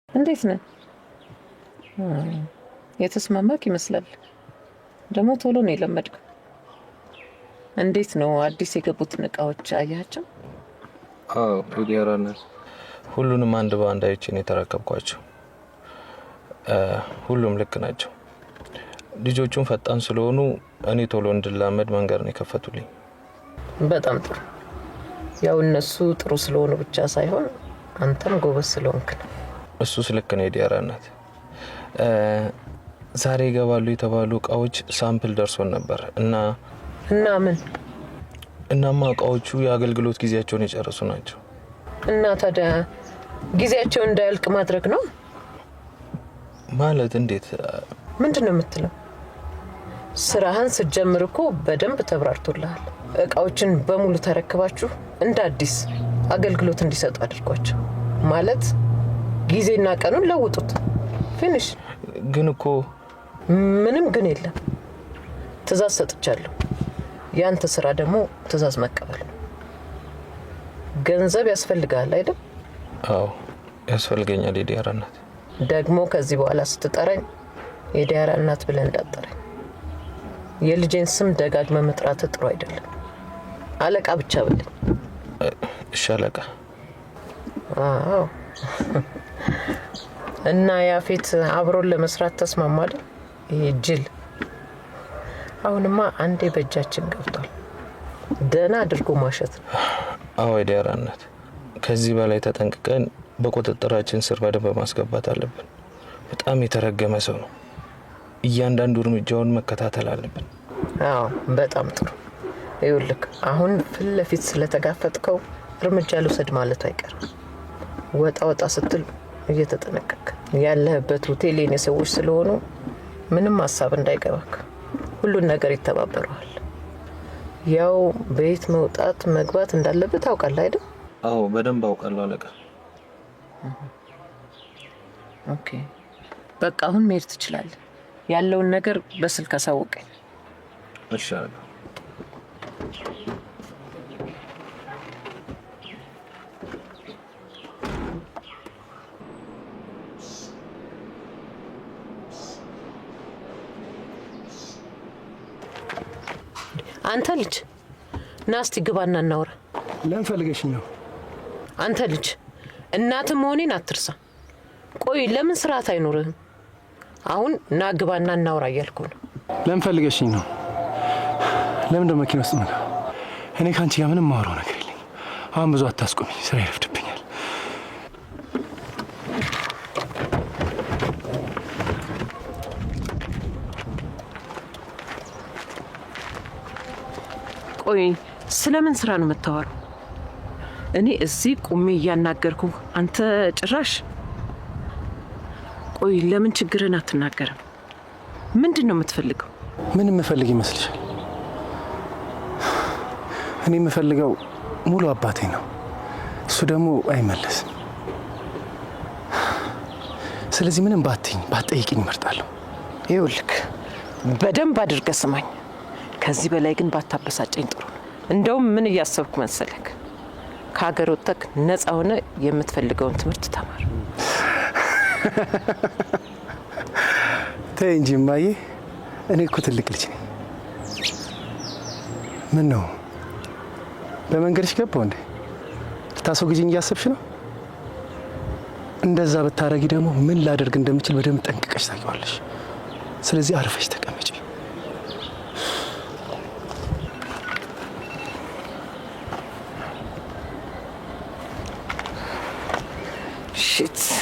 እንዴት ነህ? የተስማማክ ይመስላል። ደግሞ ቶሎ ነው የለመድከው። እንዴት ነው አዲስ የገቡትን እቃዎች አያቸው? አዎ የዲያራ እናት፣ ሁሉንም አንድ በአንድ አይቼ ነው የተረከብኳቸው። ሁሉም ልክ ናቸው። ልጆቹም ፈጣን ስለሆኑ እኔ ቶሎ እንድላመድ መንገድ ነው የከፈቱልኝ። በጣም ጥሩ። ያው እነሱ ጥሩ ስለሆኑ ብቻ ሳይሆን አንተም ጎበዝ ስለሆንክ ነው። እሱስ ልክ ነው የዲያራ እናት። ዛሬ ይገባሉ የተባሉ እቃዎች sample ደርሶን ነበር እና እና ምን? እናማ እቃዎቹ የአገልግሎት ጊዜያቸውን የጨረሱ ናቸው። እና ታዲያ ጊዜያቸው እንዳያልቅ ማድረግ ነው። ማለት እንዴት? ምንድን ነው የምትለው? ስራህን ስትጀምር እኮ በደንብ ተብራርቶልሃል። እቃዎችን በሙሉ ተረክባችሁ እንደ አዲስ አገልግሎት እንዲሰጡ አድርጓቸው። ማለት ጊዜና ቀኑን ለውጡት። Finish። ግን እኮ ምንም ግን የለም። ትዕዛዝ ሰጥቻለሁ። ያንተ ስራ ደግሞ ትዕዛዝ መቀበል ነው። ገንዘብ ያስፈልግሃል አይደል? አዎ ያስፈልገኛል። የዲያራ እናት። ደግሞ ከዚህ በኋላ ስትጠራኝ የዲያራ እናት ብለህ እንዳትጠራኝ። የልጄን ስም ደጋግመህ መጥራት ጥሩ አይደለም። አለቃ ብቻ በለኝ። እሺ አለቃ። አዎ። እና ያፌት አብሮን ለመስራት ተስማማ አይደል? ይሄ ጅል አሁንማ አንዴ በእጃችን ገብቷል። ደህና አድርጎ ማሸት ነው። አዎ የዲያራ እናት፣ ከዚህ በላይ ተጠንቅቀን በቁጥጥራችን ስር በደንብ ማስገባት አለብን። በጣም የተረገመ ሰው ነው። እያንዳንዱ እርምጃውን መከታተል አለብን። አዎ በጣም ጥሩ። ይኸውልህ አሁን ፊት ለፊት ስለተጋፈጥከው እርምጃ ልውሰድ ማለቱ አይቀርም። ወጣ ወጣ ስትል እየተጠነቀቅ ያለህበት ሆቴል የኔ ሰዎች ስለሆኑ ምንም ሀሳብ እንዳይገባክ ሁሉን ነገር ይተባበረዋል። ያው ቤት መውጣት መግባት እንዳለብህ ታውቃለህ አይደል? አዎ በደንብ አውቃለሁ አለቃ። Okay በቃ አሁን መሄድ ትችላለህ። ያለውን ነገር በስልክ አሳውቀኝ። እሺ አለቃ። አንተ ልጅ ና እስቲ ግባና እናውራ። ለምን ፈልገሽኝ ነው? አንተ ልጅ እናትህ መሆኔን አትርሳ። ቆይ ለምን ስርዓት አይኖርህም? አሁን ና ግባና እናውራ እያልኩ ነው። ለምን ፈልገሽኝ ነው? ለምን ደሞ መኪና ውስጥ ነው? እኔ ከአንቺ ጋር ምንም ማወራው ነገር የለኝም። አሁን ብዙ አታስቆሚኝ፣ ስራ ይረፍድብኛል። ቆይ ስለምን ስራ ነው የምታወራው? እኔ እዚህ ቁሜ እያናገርኩ አንተ ጭራሽ። ቆይ ለምን ችግርህን አትናገርም? ምንድን ነው የምትፈልገው? ምን የምፈልግ ይመስልሻል? እኔ የምፈልገው ሙሉ አባቴ ነው። እሱ ደግሞ አይመለስም። ስለዚህ ምንም ባትኝ ባትጠይቅኝ እመርጣለሁ። ይኸውልህ በደንብ አድርገህ ስማኝ። ከዚህ በላይ ግን ባታበሳጨኝ ጥሩ ነው። እንደውም ምን እያሰብኩ መሰለክ፣ ከሀገር ወጥተህ ነፃ ሆነ የምትፈልገውን ትምህርት ተማር። ተይ እንጂ እማዬ፣ እኔ እኮ ትልቅ ልጅ ነኝ። ምን ነው በመንገድሽ ገባው እንዴ? ልታስወግጂኝ እያሰብሽ ነው? እንደዛ ብታረጊ ደግሞ ምን ላደርግ እንደምችል በደንብ ጠንቅቀሽ ታውቂዋለሽ። ስለዚህ አርፈሽ ተቀመጪ። Shit።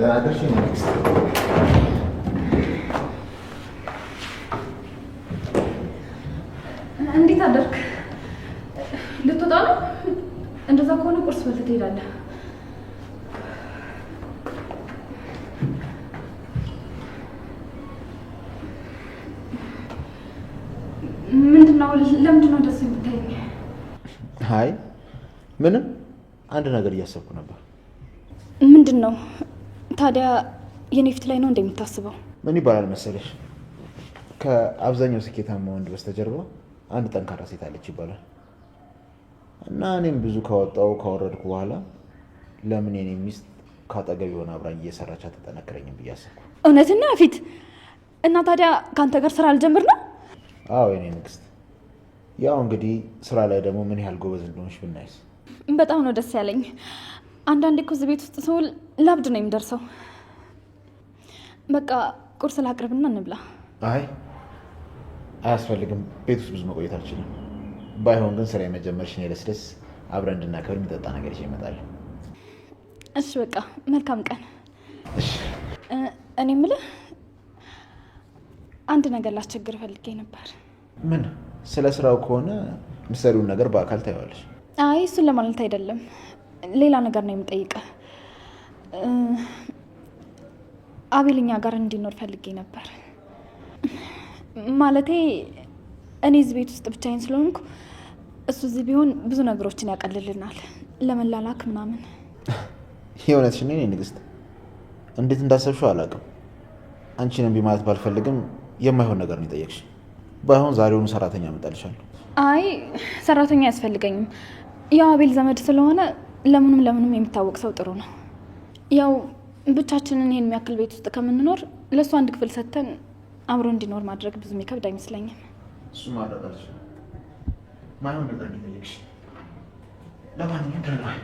ደህና አደርሽ የኔ ንግስት። እንዴት አደርክ? ልትወጣ ነው? እንደዛ ከሆነ ቁርስ በልተህ ትሄዳለህ። ምንድነው? ለምንድነው ደስ የምታየኝ? አይ ምንም፣ አንድ ነገር እያሰብኩ ነበር። ምንድን ነው ታዲያ? የኔ ፊት ላይ ነው እንደምታስበው? ምን ይባላል መሰለሽ፣ ከአብዛኛው ስኬታማ ወንድ በስተጀርባ አንድ ጠንካራ ሴት አለች ይባላል። እና እኔም ብዙ ካወጣው ካወረድኩ በኋላ ለምን የኔ ሚስት ካጠገብ የሆነ አብራኝ እየሰራች አትጠነክረኝም ብዬ አሰብኩ። እውነትና ፊት እና ታዲያ ከአንተ ጋር ስራ አልጀምር ነው? አዎ የኔ ንግስት፣ ያው እንግዲህ ስራ ላይ ደግሞ ምን ያህል ጎበዝ እንደሆንሽ ብናይስ። በጣም ነው ደስ ያለኝ። አንዳንዴ እኮ እዚህ ቤት ውስጥ ስውል ላብድ ነው የሚደርሰው። በቃ ቁርስ ላቅርብና እንብላ። አይ አያስፈልግም፣ ቤት ውስጥ ብዙ መቆየት አልችልም። ባይሆን ግን ስራ የመጀመርሽን የለስለስ አብረን እንድናከብር የሚጠጣ ነገር ይዤ እመጣለሁ። እሺ በቃ መልካም ቀን። እሺ። እኔ የምልህ አንድ ነገር ላስቸግር ፈልጌ ነበር። ምን? ስለ ስራው ከሆነ ምሰሪውን ነገር በአካል ታየዋለሽ። አይ እሱን ለማለት አይደለም፣ ሌላ ነገር ነው የምጠይቀህ። አቤል እኛ ጋር እንዲኖር ፈልጌ ነበር። ማለቴ እኔ እዚህ ቤት ውስጥ ብቻዬን ስለሆንኩ እሱ እዚህ ቢሆን ብዙ ነገሮችን ያቀልልናል፣ ለመላላክ ምናምን። የእውነትሽን ነው የኔ ንግስት፣ እንዴት እንዳሰብሽው አላውቅም። አንቺን እምቢ ማለት ባልፈልግም የማይሆን ነገር ነው የጠየቅሽ። ባይሆን ዛሬውኑ ሰራተኛ አመጣልሻለሁ። አይ ሰራተኛ አያስፈልገኝም። ያው አቤል ዘመድ ስለሆነ ለምንም ለምንም የሚታወቅ ሰው ጥሩ ነው። ያው ብቻችንን ይሄን የሚያክል ቤት ውስጥ ከምንኖር ለእሱ አንድ ክፍል ሰጥተን አብሮ እንዲኖር ማድረግ ብዙ የሚከብድ አይመስለኝም። እሱ ማድረግ አልችልም። ማይሆን ነገር ነው የጠየቅሽ። ለማንኛውም ደህና ዋይ።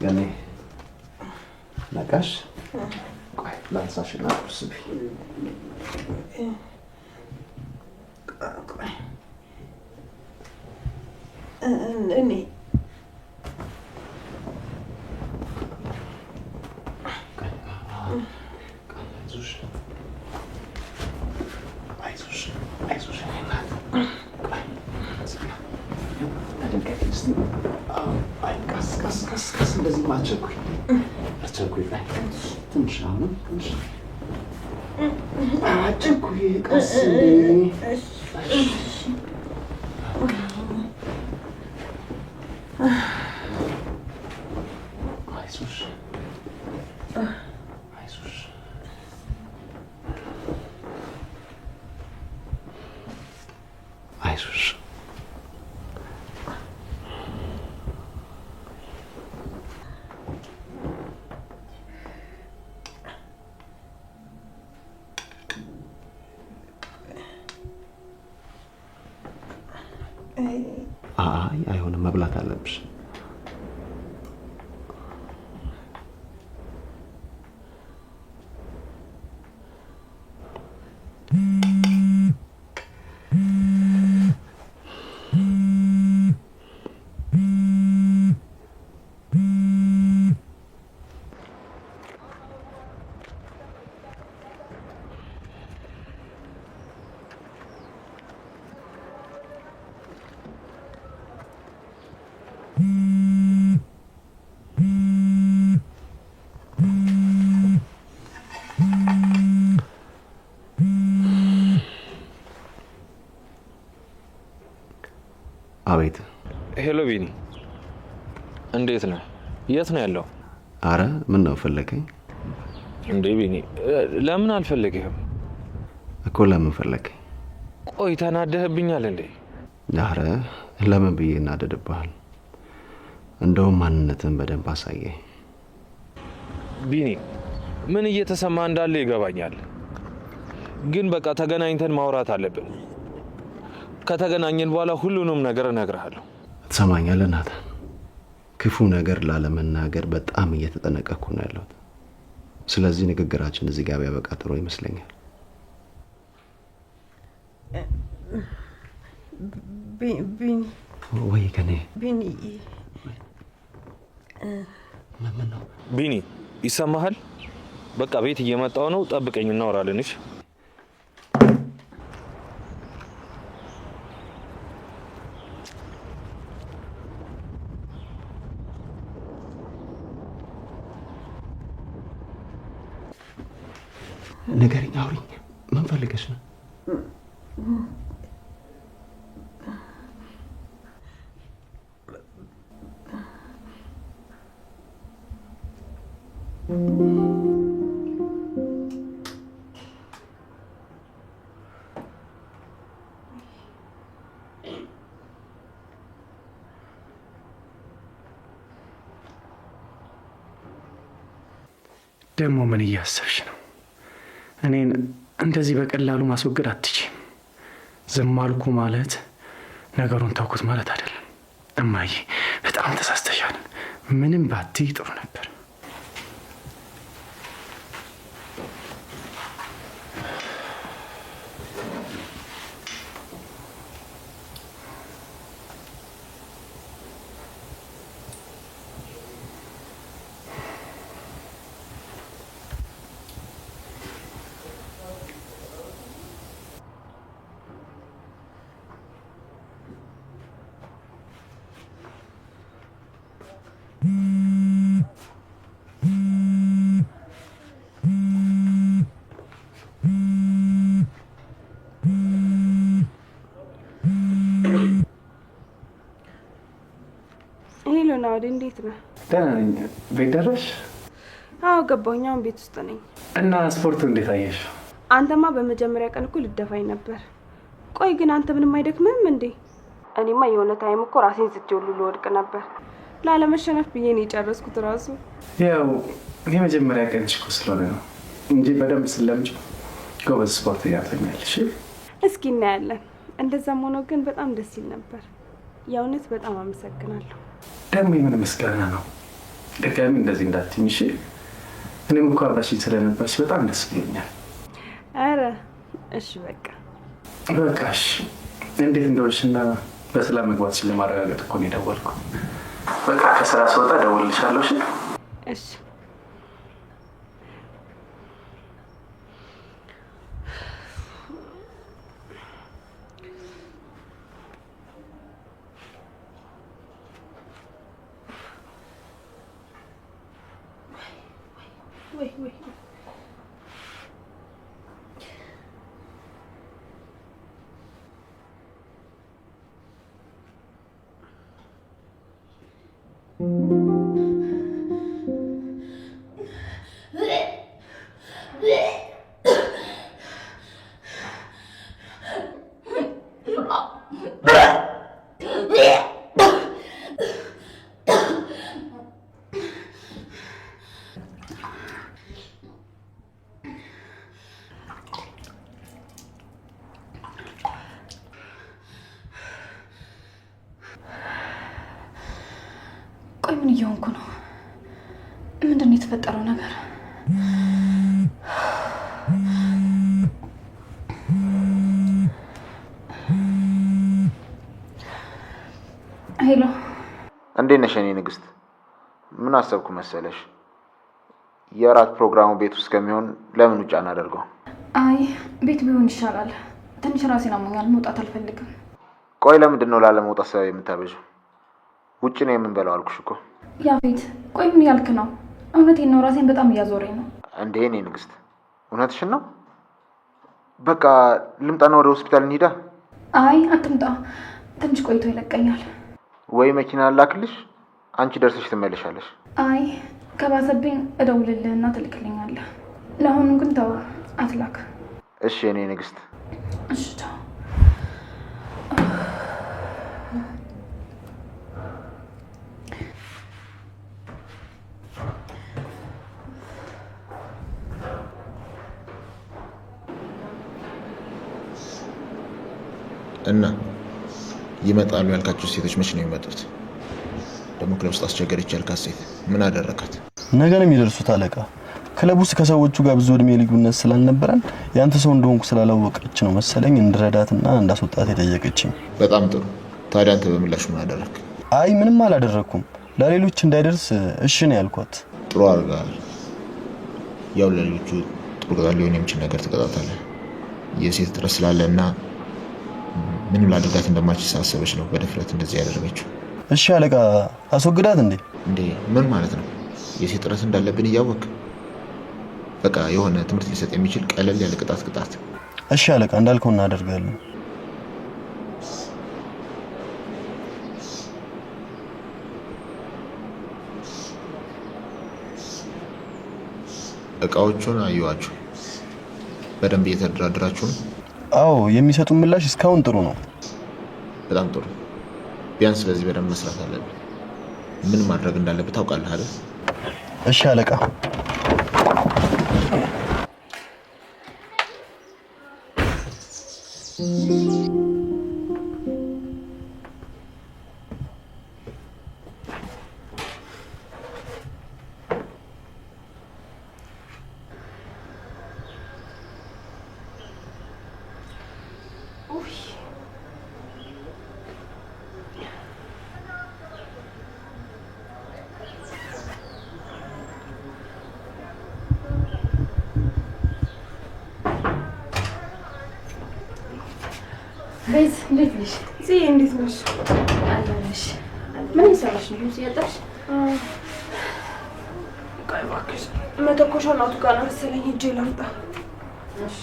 ገኔ ነቃሽ? ቆይ ላንሳሽና ቁርስ ብይ። እኔ አይዞሽ አይዞሽ አይዞሽ የኔ እናት። ቆይ ተደገፊ እስኪ። አይ ቀስ ቀስ ቀስ ቀስ እንደዚህ አትቸኩይ አትቸኩይ። ቆይ ትንሽ አሁንም ትንሽ አትቸኩይ፣ ቀስ እንዴ። አይዞሽ አይዞሽ። አይዞሽ። አይ አይሆንም፣ መብላት አለብሽ። አቤት። Hello ቢኒ፣ እንዴት ነህ? የት ነው ያለው? አረ ምን ነው ፈለገኝ እንዴ ቢኒ፣ ለምን አልፈልግህም እኮ? ለምን ፈለገኝ? ቆይ ተናደህብኛል እንዴ? ኧረ ለምን ብዬ እናደድብሃል? እንደውም ማንነትን በደንብ አሳየኝ። ቢኒ፣ ምን እየተሰማ እንዳለ ይገባኛል፣ ግን በቃ ተገናኝተን ማውራት አለብን። ከተገናኘን በኋላ ሁሉንም ነገር እነግርሃለሁ። ትሰማኛለህ ናታን? ክፉ ነገር ላለመናገር በጣም እየተጠነቀቅኩ ነው ያለሁት። ስለዚህ ንግግራችን እዚህ ጋር ቢያበቃ ጥሩ ይመስለኛል። ቢኒ ወይ ከኔ ቢኒ ምን ነው ቢኒ፣ ይሰማሃል? በቃ ቤት እየመጣሁ ነው፣ ጠብቀኝ፣ እናወራለን። እሺ? ንገሪኝ፣ አውሪኝ። ምን ፈልገሽ ነው? ደግሞ ምን እያሰብሽ ነው? እኔን እንደዚህ በቀላሉ ማስወገድ አትችይም። ዝም አልኩ ማለት ነገሩን ተውኩት ማለት አይደለም። እማዬ በጣም ተሳስተሻል። ምንም ባትይ ጥሩ ነበር። Hello ናኦል፣ እንዴት ነህ? ደህና ነኝ። ቤት ደረሽ? አዎ ገባሁኝ። አሁን ቤት ውስጥ ነኝ። እና ስፖርቱ እንዴት አየሽ? አንተማ በመጀመሪያ ቀን እኮ ልደፋኝ ነበር። ቆይ ግን አንተ ምንም አይደክምህም እንዴ? እኔማ የሆነ time እኮ ራሴን ስቼ ሁሉ ልወድቅ ነበር። ላለመሸነፍ ብዬ ነው የጨረስኩት ራሱ። ያው የመጀመሪያ ቀን እኮ ስለሆነ ነው እንጂ በደንብ ስለምጭ ጎበዝ ስፖርተኛ ትሆኛለሽ። እስኪ እናያለን። እንደዛም ሆኖ ግን በጣም ደስ ይል ነበር። የእውነት በጣም አመሰግናለሁ። ደግሞ የምን ምስጋና ነው? ድጋሚ እንደዚህ እንዳትኝ እሺ። እኔም እኮ አብራሽኝ ስለነበርሽ በጣም ደስ ብሎኛል። አረ እሺ በቃ በቃ እሺ። እንዴት እንደሆንሽና በሰላም መግባትሽን ለማረጋገጥ እኮ ነው የደወልኩት። በቃ ከስራ ስወጣ እደውልልሻለሁ። እሺ እሺ። ወይ ወይ ቆይ ምን እየሆንኩ ነው? ምንድን ነው የተፈጠረው ነገር? Hello፣ እንዴት ነሽ የኔ ንግስት? ምን አሰብኩ መሰለሽ፣ የእራት ፕሮግራሙ ቤት ውስጥ ከሚሆን ለምን ውጭ አናደርገው? አይ ቤት ቢሆን ይሻላል። ትንሽ ራሴን አሞኛል፣ መውጣት አልፈልግም። ቆይ ለምንድን ነው ላለመውጣት ሰበብ የምታበዥው? ውጭ ነው የምንበላው አልኩሽ እኮ። ያፌት፣ ቆይ ምን ያልክ ነው? እውነቴን ነው፣ ራሴን በጣም እያዞረኝ ነው። እንዴ የኔ ንግስት፣ እውነትሽን ነው? በቃ ልምጣና ወደ ሆስፒታል እንሂዳ። አይ አትምጣ፣ ትንሽ ቆይቶ ይለቀኛል። ወይ መኪና ላክልሽ፣ አንቺ ደርሰሽ ትመለሻለሽ። አይ ከባሰብኝ እደውልልህና ትልክልኛለህ። ለአሁኑ ግን ተው፣ አትላክ። እሺ የኔ ንግስት። እሺ ቻው። እና ይመጣሉ ያልካቸው ሴቶች መቼ ነው የሚመጡት? ደግሞ ክለብ ውስጥ አስቸገረች ያልካት ሴት ምን አደረካት? ነገ ነው የሚደርሱት አለቃ። ክለብ ውስጥ ከሰዎቹ ጋር ብዙ እድሜ ልዩነት ስላልነበረን ያንተ ሰው እንደሆንኩ ስላላወቀች ነው መሰለኝ እንድረዳትና እንዳስወጣት የጠየቀችኝ። በጣም ጥሩ። ታዲያ አንተ በምላሹ ምን አደረክ? አይ ምንም አላደረኩም። ለሌሎች እንዳይደርስ እሺ ነው ያልኳት። ጥሩ አድርገሃል። ያው ለሌሎቹ ጥሩ ቅጣት ሊሆን የሚችል ነገር ትቀጣታለህ። የሴት እጥረት ስላለ እና ምንም ላደርጋት እንደማልችል ስላሰበች ነው በድፍረት እንደዚህ ያደረገችው። እሺ አለቃ፣ አስወግዳት እንዴ? እንዴ ምን ማለት ነው? የሴት እጥረት እንዳለብን እያወቅ በቃ የሆነ ትምህርት ሊሰጥ የሚችል ቀለል ያለ ቅጣት ቅጣት። እሺ አለቃ፣ እንዳልከው እናደርጋለን። እቃዎቹን አየኋቸው። በደንብ እየተደራደራችሁ ነው? አዎ፣ የሚሰጡን ምላሽ እስካሁን ጥሩ ነው። በጣም ጥሩ። ቢያንስ በዚህ በደንብ መስራት አለብን። ምን ማድረግ እንዳለብህ ታውቃለህ አይደል? እሺ አለቃ። ቤዝ እንዴት ነሽ? ጽዬ እንዴት ነሽ? አለሁልሽ። ምን እየሰራሽ ነው? ልብስ እያጠብሽ? ቆይ እባክሽ መተኮሻ እናቱ ጋር ነው መሰለኝ፣ ሂጅ ላምጣ። እሺ።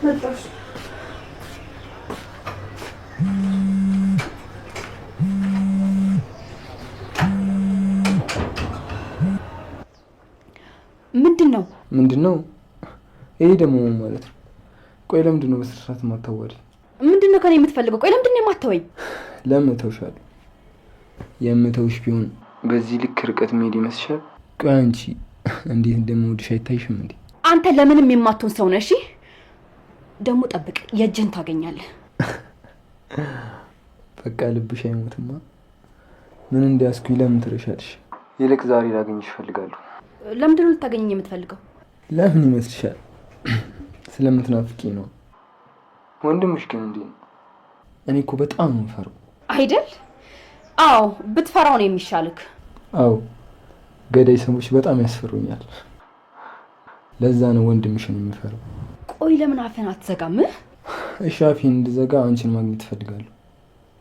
መጣሽ? ምንድን ነው? ምንድን ነው ይሄ ደግሞ ማለት ነው? ቆይ ለምንድን ነው በስነ ስርዓት የማታዋሪኝ? ምንድን ነው ከእኔ የምትፈልገው? ቆይ ለምንድን ነው የማታወኝ? ለምን እተውሻለሁ? የምተውሽ ቢሆን በዚህ ልክ ርቀት መሄድ ይመስልሻል? ቆይ አንቺ እንዴት እንደምወድሽ አይታይሽም እንዴ? አንተ ለምንም የማትሆን ሰው ነህ። እሺ ደግሞ ጠብቅ፣ የእጅህን ታገኛለህ። በቃ ልብሽ አይሞትማ። ምን እንዲያስኩኝ ለምን ትረሻለሽ? ይልቅ ዛሬ ላገኝሽ እፈልጋለሁ። ለምንድን ነው ልታገኘኝ የምትፈልገው? ለምን ይመስልሻል? ስለምትናፍቂኝ ነው። ወንድምሽ ግን እንዴት ነው? እኔ እኮ በጣም ነው የምፈራው። አይደል? አዎ ብትፈራው ነው የሚሻልክ። አዎ ገዳይ ሰዎች በጣም ያስፈሩኛል። ለዛ ነው ወንድምሽን የምፈራው። ቆይ ለምን አፍህን አትዘጋም? እሺ አፌን እንድዘጋ አንቺን ማግኘት እፈልጋለሁ።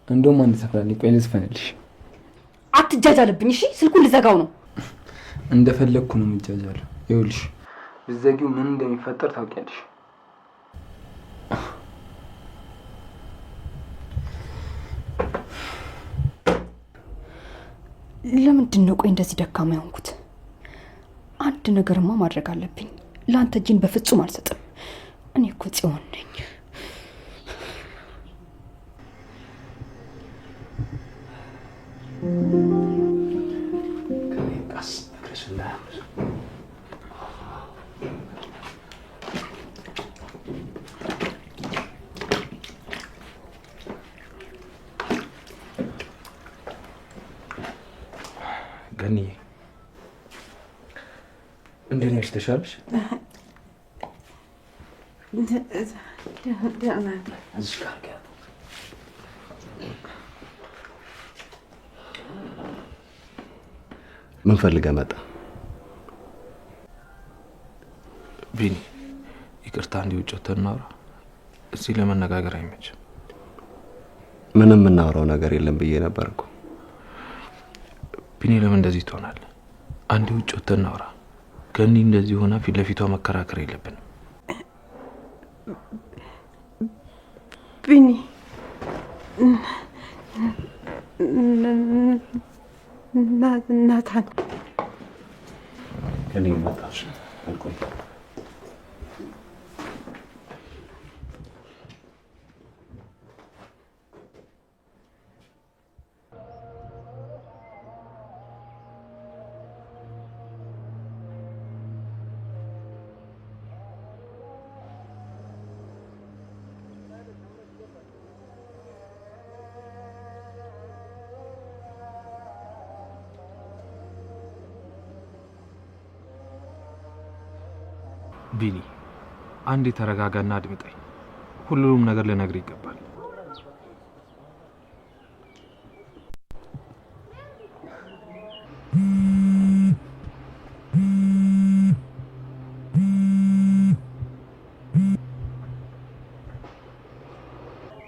እንደውም አንድ ዘፈን ቆይ ልዝፈንልሽ። አትጃጃልብኝ እሺ? ስልኩን ልዘጋው ነው። እንደፈለግኩ ነው የምጃጃለው። ይኸውልሽ ብትዘጊው ምን እንደሚፈጠር ታውቂያለሽ። ለምንድን ነው ቆይ እንደዚህ ደካማ የሆንኩት? አንድ ነገርማ ማድረግ አለብኝ። ለአንተ እጄን በፍጹም አልሰጥም። እኔ እኮ ጽዮን ነኝ። ገኒዬ እንዴት ነሽ? ተሻለሽ? ምን ፈልገህ መጣ? ቢኒ ይቅርታ፣ እንዲህ ውጭ ወተን እናውራ። እዚህ ለመነጋገር አይመችም። ምንም የምናወራው ነገር የለም ብዬ ነበር እኮ። ቢኒ ለምን እንደዚህ ትሆናለህ? አንዴ ውጭ ወተን እናውራ። ገኒ እንደዚህ ሆና ፊት ለፊቷ መከራከር የለብንም። ቢኒ ናታን ገኒ መጣሽ? አልቆይም። ቢኒ፣ አንዴ ተረጋጋና አድምጠኝ። ሁሉንም ነገር ልነግርህ ይገባል።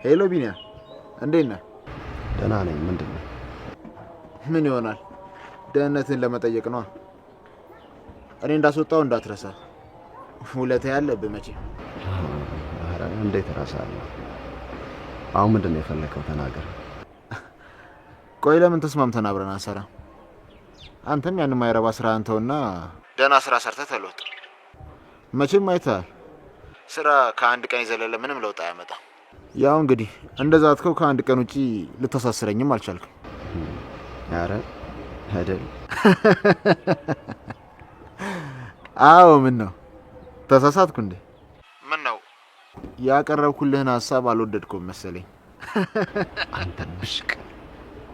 Hello ቢኒያ፣ እንዴት ነህ? ደህና ነኝ። ምንድን ነው? ምን ይሆናል፣ ደህንነትህን ለመጠየቅ ነዋ። እኔ እንዳስወጣው እንዳትረሳ። ውለታ ያለብህ መቼም። ኧረ እንዴት እረሳለሁ? አሁን ምንድን ነው የፈለከው? ተናገር። ቆይ ለምን ተስማምተን አብረን አንሰራም? አንተም ያን የማይረባ ስራ አንተውና ደህና ስራ ሰርተህ ተለወጥ። መቼም አይተሃል፣ ስራ ከአንድ ቀን የዘለለ ምንም ለውጥ አያመጣም። ያው እንግዲህ እንደዛ አትከው ከአንድ ቀን ውጪ ልታሳስረኝም አልቻልክም። ኧረ አይደል? አዎ፣ ምን ነው ተሳሳትኩ እንዴ? ምን ነው ያቀረብኩልህን ሀሳብ አልወደድኩም መሰለኝ። አንተ ብሽቅ፣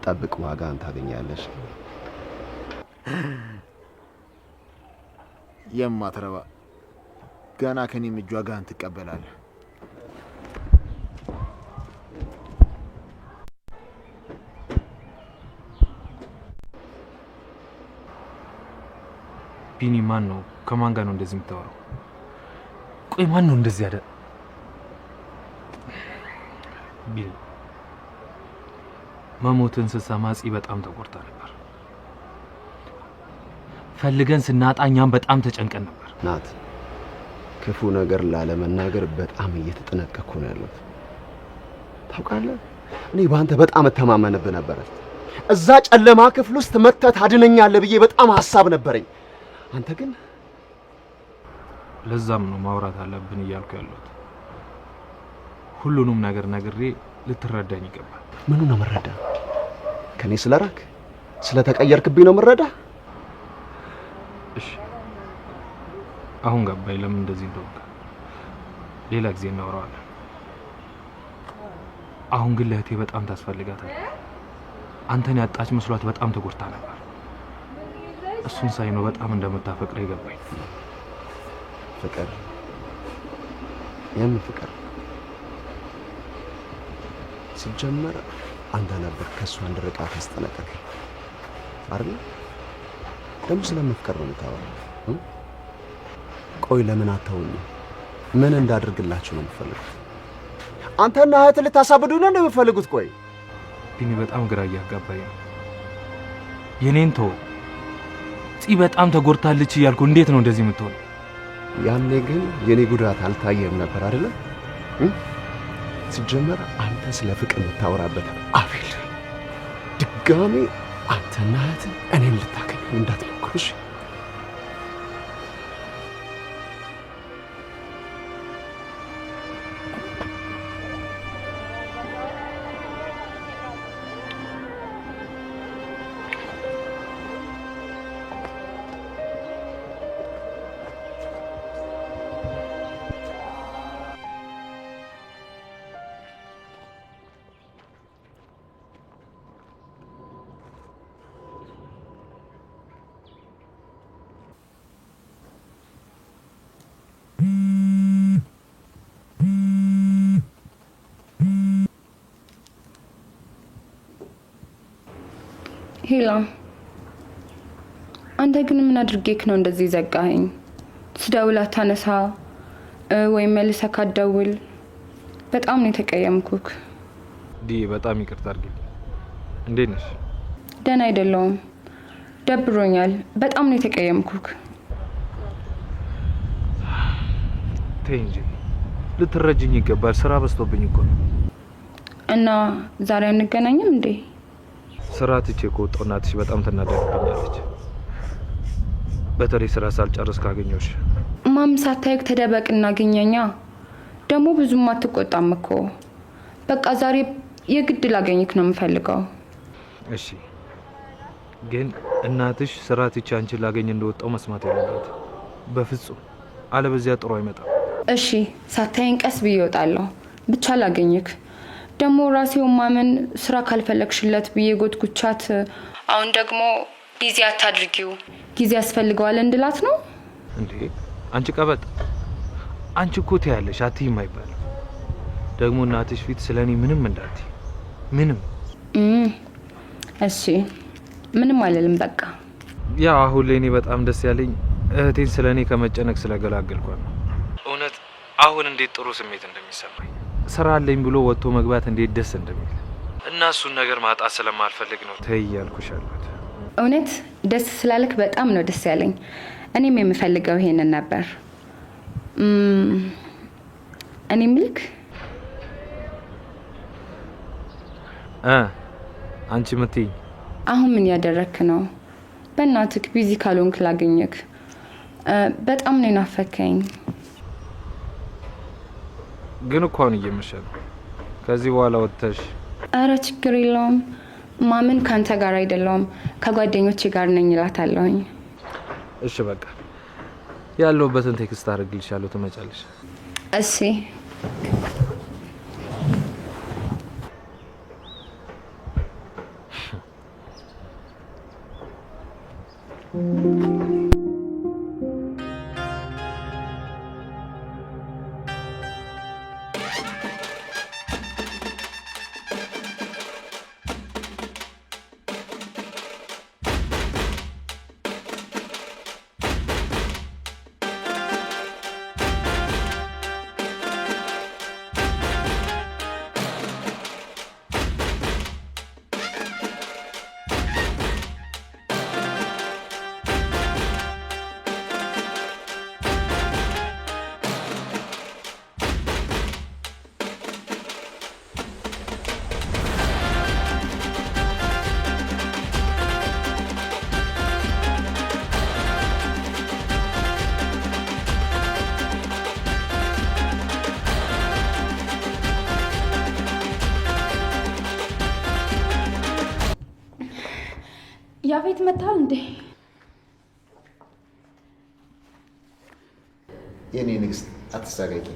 ጠብቅ፣ ዋጋህን ታገኛለሽ። የማትረባ ገና ከኔም እጅ ዋጋህን ትቀበላለህ። ቢኒ፣ ማን ነው? ከማን ጋር ነው እንደዚህ የምታወራው? ቆይ ማን ነው እንደዚህ ያደ? ቢኒ፣ መሞትን ስትሰማ ፂ በጣም ተቆርጣ ነበር። ፈልገን ስናጣ እኛም በጣም ተጨንቀን ነበር። ናት፣ ክፉ ነገር ላለመናገር በጣም እየተጠነቀቅኩ ነው ያለሁት። ታውቃለህ፣ እኔ በአንተ በጣም እተማመንብህ ነበረ። እዛ ጨለማ ክፍል ውስጥ መጥተህ ታድነኛለህ ብዬ በጣም ሀሳብ ነበረኝ። አንተ ግን ለዛም ነው ማውራት አለብን እያልኩ ያለሁት። ሁሉንም ነገር ነግሬ ልትረዳኝ ይገባል። ምኑ ነው የምረዳ? ከኔ ስለራክ ስለተቀየርክብኝ ነው የምረዳ? እሺ አሁን ገባኝ ለምን እንደዚህ እንደሆንክ። ሌላ ጊዜ እናወራዋለን። አሁን ግን ለእህቴ በጣም ታስፈልጋታል። አንተን ያጣች መስሏት በጣም ተጎድታ ነበር። እሱን ሳይ ነው በጣም እንደምታፈቅረ የገባኝ። ፍቅር? የምን ፍቅር? ሲጀመር አንተ ነበር ከእሷ እንድርቃት ያስጠነቀቀኝ አይደል? ደግሞ ስለምን ፍቅር ነው የምታወራው? ቆይ ለምን አታውኝም? ምን እንዳደርግላችሁ ነው የምትፈልጉት? አንተና እህትህ ልታሳብዱ ነው እንደምትፈልጉት? ቆይ ቢኒ፣ በጣም ግራ እያጋባኝ ነው። የኔን ተወው፣ ፂ በጣም ተጎድታለች እያልኩ እንዴት ነው እንደዚህ የምትሆነው? ያኔ ግን የኔ ጉዳት አልታየም ነበር አይደለ? ሲጀመር አንተ ስለ ፍቅር የምታወራበት አቤል፣ ድጋሜ አንተና እህትህ እኔን ልታገኙ እንዳትሞክሩ እሺ? Hello፣ አንተ ግን ምን አድርጌክ ነው እንደዚህ ዘጋኸኝ? ስደውል አታነሳ ወይም መልሰህ ካትደውል። በጣም ነው የተቀየምኩክ። ዲ፣ በጣም ይቅርታ አድርጊልኝ። እንዴት ነሽ? ደህና አይደለሁም፣ ደብሮኛል። በጣም ነው የተቀየምኩክ። ተይ እንጂ ልትረጅኝ ይገባል። ስራ በዝቶብኝ እኮ ነው። እና ዛሬ አንገናኝም እንዴ? ስራ ትቼ ከወጣሁ እናትሽ በጣም ትናደድብኛለች። በተለይ ስራ ሳልጨርስ ካገኘሁሽ። ማም ሳታይክ ተደበቅ እናገኘኛ። ደግሞ ብዙም አትቆጣም እኮ። በቃ ዛሬ የግድ ላገኝክ ነው የምፈልገው። እሺ፣ ግን እናትሽ ስራ ትቼ አንቺን ላገኝ እንደወጣው መስማት የለባት በፍጹም። አለበዚያ ጥሩ አይመጣም። እሺ፣ ሳታይን ቀስ ብዬ እወጣለሁ። ብቻ ላገኝክ። ደግሞ ራሴው ማመን ስራ ካልፈለግሽለት ብዬ ጎትጉቻት። አሁን ደግሞ busy አታድርጊው ጊዜ ያስፈልገዋል እንድላት ነው እንዴ? አንቺ ቀበጥ፣ አንቺ እኮ ትያለሽ አትይም አይባልም። ደግሞ እናትሽ ፊት ስለኔ ምንም እንዳትይ ምንም። እሺ ምንም አልልም በቃ። ያው አሁን ላይ እኔ በጣም ደስ ያለኝ እህቴን ስለኔ ከመጨነቅ ስለገላገልኳት ነው። እውነት አሁን እንዴት ጥሩ ስሜት እንደሚሰማኝ፣ ስራ አለኝ ብሎ ወጥቶ መግባት እንዴት ደስ እንደሚል እና እሱን ነገር ማጣት ስለማልፈልግ ነው ተይ እያልኩሽ ያለሁት። እውነት ደስ ስላለክ በጣም ነው ደስ ያለኝ። እኔም የምፈልገው ይሄንን ነበር። እኔ ምልክ አንቺ ምትይኝ አሁን ምን ያደረክ ነው? በእናትክ busy ካልሆንክ ላገኘክ፣ በጣም ነው የናፈከኝ። ግን እኮ አሁን እየመሸ ነው። ከዚህ በኋላ ወጥተሽ። አረ ችግር የለውም። ማምን ካንተ ጋር አይደለውም ከጓደኞቼ ጋር ነኝ እላታለሁኝ። እሺ በቃ ያለሁበትን text አደርግልሻለሁ፣ ትመጫለሽ። እሺ። ያፌት መታል እንዴ? የኔ ንግስት አትሳቀቂ።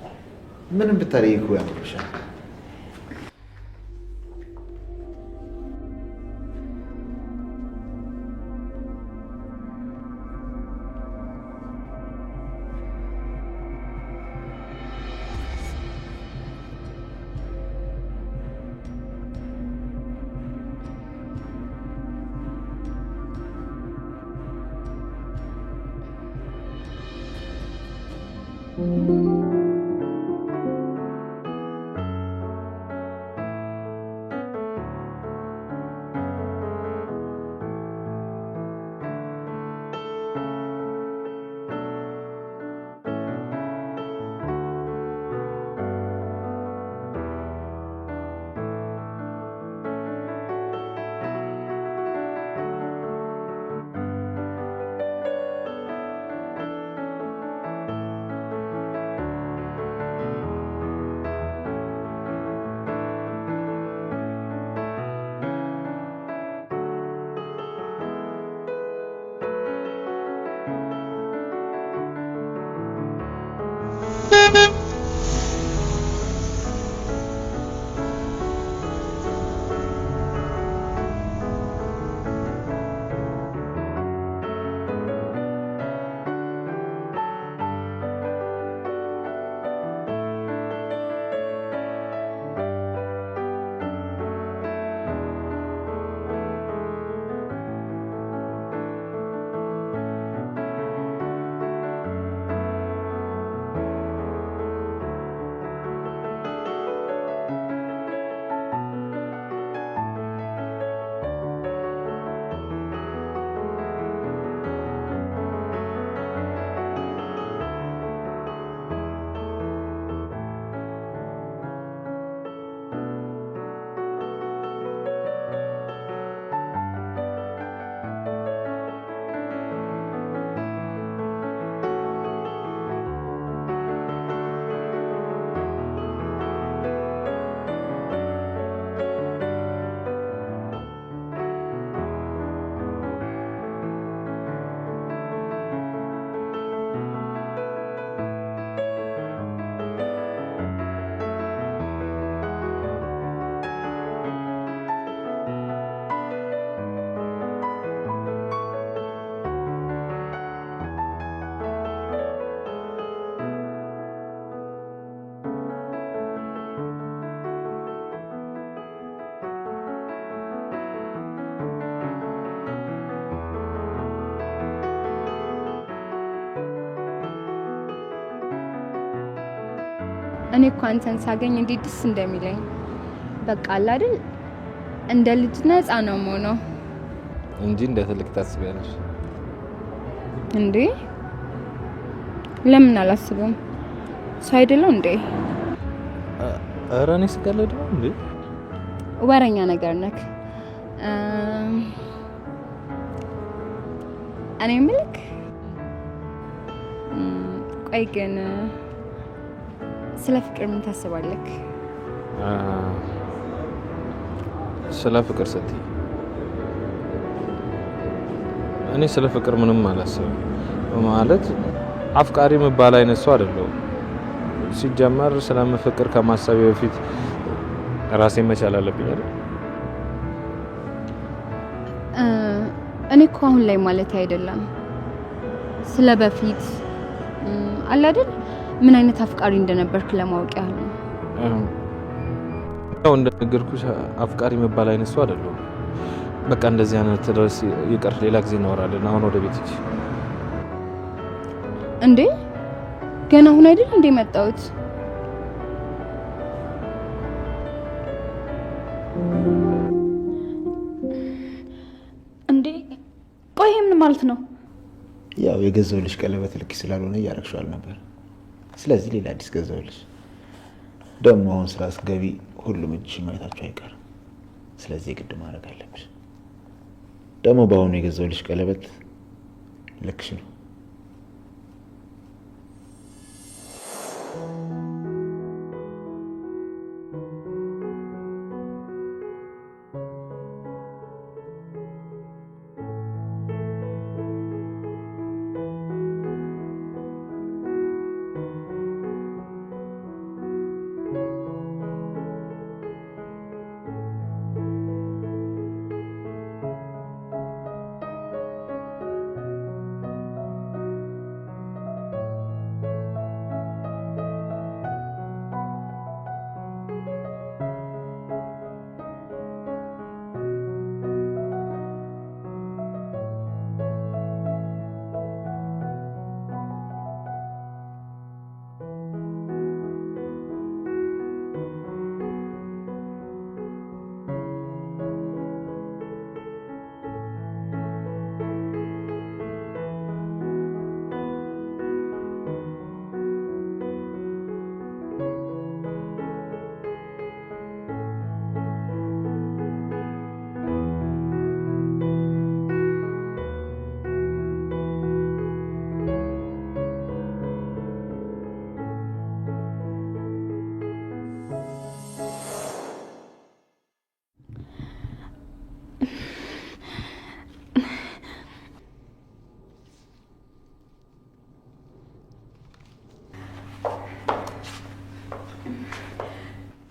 ምንም ብታደርጊ እኮ ያምርብሻል። እኔ እኮ አንተን ሳገኝ እንዴት ደስ እንደሚለኝ በቃ አለ አይደል፣ እንደ ልጅ ነፃ ነው የምሆነው እንጂ እንደ ትልቅ ታስቢያለሽ እንዴ? ለምን አላስብም? ሰው አይደለሁ እንዴ? ኧረ እኔ ስቀልድ ነው እንዴ? ወረኛ ነገር ነክ። እኔ ምልክ ቆይ ግን ስለ ፍቅር ምን ታስባለክ? ስለ ፍቅር ስትይ እኔ ስለ ፍቅር ምንም አላስብም። ማለት አፍቃሪ የምባል አይነት ሰው አይደለሁም። ሲጀመር ስለምፍቅር ከማሰቤ በፊት ራሴን መቻል አለብኝ አይደል? እኔ እኮ አሁን ላይ ማለት አይደለም፣ ስለ በፊት አለ አይደል፣ ምን አይነት አፍቃሪ እንደነበርክ ለማወቅ ያህል ነው። ያው እንደነገርኩሽ አፍቃሪ የምባል አይነት ሰው አይደለሁም። በቃ እንደዚህ አይነት ድረስ ይቅር፣ ሌላ ጊዜ እናወራለን። አሁን ወደ ቤት ሂጂ። እንዴ ገና አሁን አይደል እንዴ መጣሁት? እንዴ ቆይ ይሄ ምን ማለት ነው? ያው የገዛሁልሽ ቀለበት ልክ ስላልሆነ እያረግሽው አልነበር። ስለዚህ ሌላ አዲስ ገዛሁልሽ። ደግሞ አሁን ስራ ስትገቢ ሁሉም እጅሽ ማየታቸው አይቀርም። ስለዚህ የግድ ማድረግ አለብሽ። ደግሞ በአሁኑ የገዛሁልሽ ቀለበት ልክሽ ነው።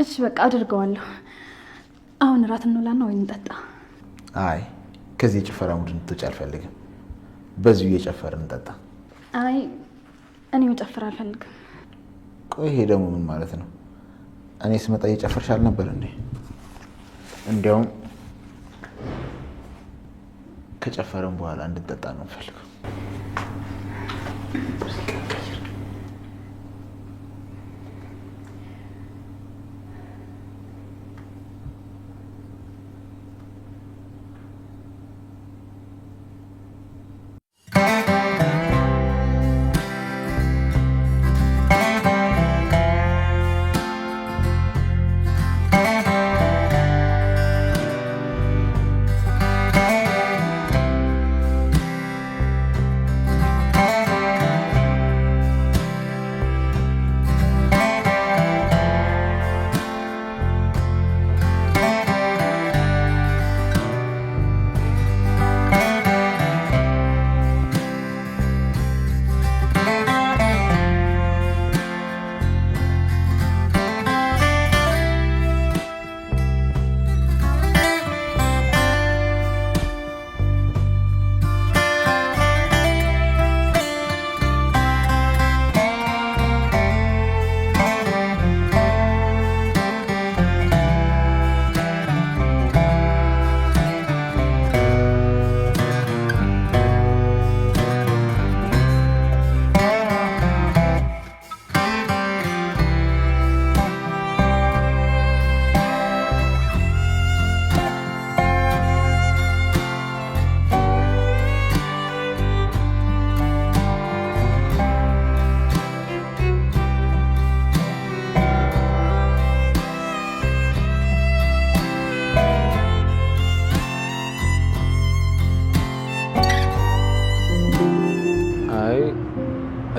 እሺ በቃ አድርገዋለሁ። አሁን እራት እንብላና ወይ እንጠጣ። አይ ከዚህ የጭፈራ mood እንድትወጪ አልፈልግም። በዚሁ እየጨፈርን እንጠጣ። አይ እኔ መጨፈር አልፈልግም። ቆይ ይሄ ደግሞ ምን ማለት ነው? እኔ ስመጣ እየጨፈርሽ አልነበር እንዴ? እንዲያውም ከጨፈርን በኋላ እንድንጠጣ ነው የምፈልገው።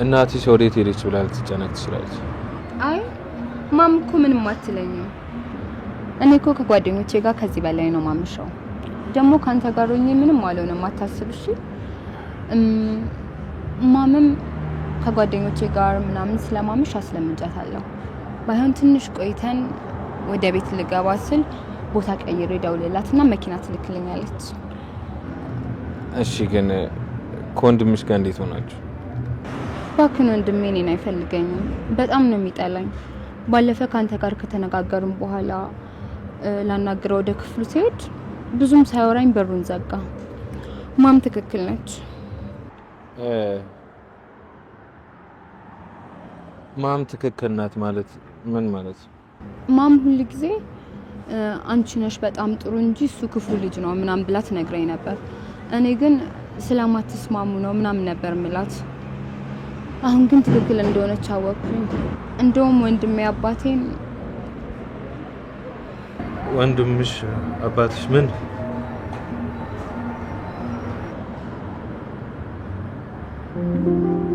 እናትሽ ወዴት ሄደች ብላ ልትጨነቅ ትችላለች። አይ mom እኮ ምንም አትለኝም። እኔ እኮ ከጓደኞቼ ጋር ከዚህ በላይ ነው ማምሻው። ደግሞ ካንተ ጋር ሆኜ ምንም አልሆንም፣ አታስብ እሺ። Mom ም ከጓደኞቼ ጋር ምናምን ስለማምሽ አስለምጃታለሁ። ባይሆን ትንሽ ቆይተን ወደ ቤት ልገባ ስል ቦታ ቀይሬ ደውልላትና መኪና ትልክልኛለች። እሺ፣ ግን ከወንድምሽ ጋር እንዴት ሆናችሁ? እባክህን ወንድሜ እኔን አይፈልገኝም። በጣም ነው የሚጠላኝ። ባለፈ ከአንተ ጋር ከተነጋገርን በኋላ ላናግረው ወደ ክፍሉ ሲሄድ ብዙም ሳያወራኝ በሩን ዘጋ። Mom ትክክል ነች። Mom ትክክል ናት ማለት ምን ማለት ነው? Mom ሁል ጊዜ አንቺ ነሽ በጣም ጥሩ እንጂ እሱ ክፉ ልጅ ነው ምናምን ብላ ትነግረኝ ነበር። እኔ ግን ስለማትስማሙ ነው ምናምን ነበር ምላት። አሁን ግን ትክክል እንደሆነች አወቅኩኝ። እንደውም ወንድሜ አባቴን ወንድምሽ አባትሽ ምን Thank you.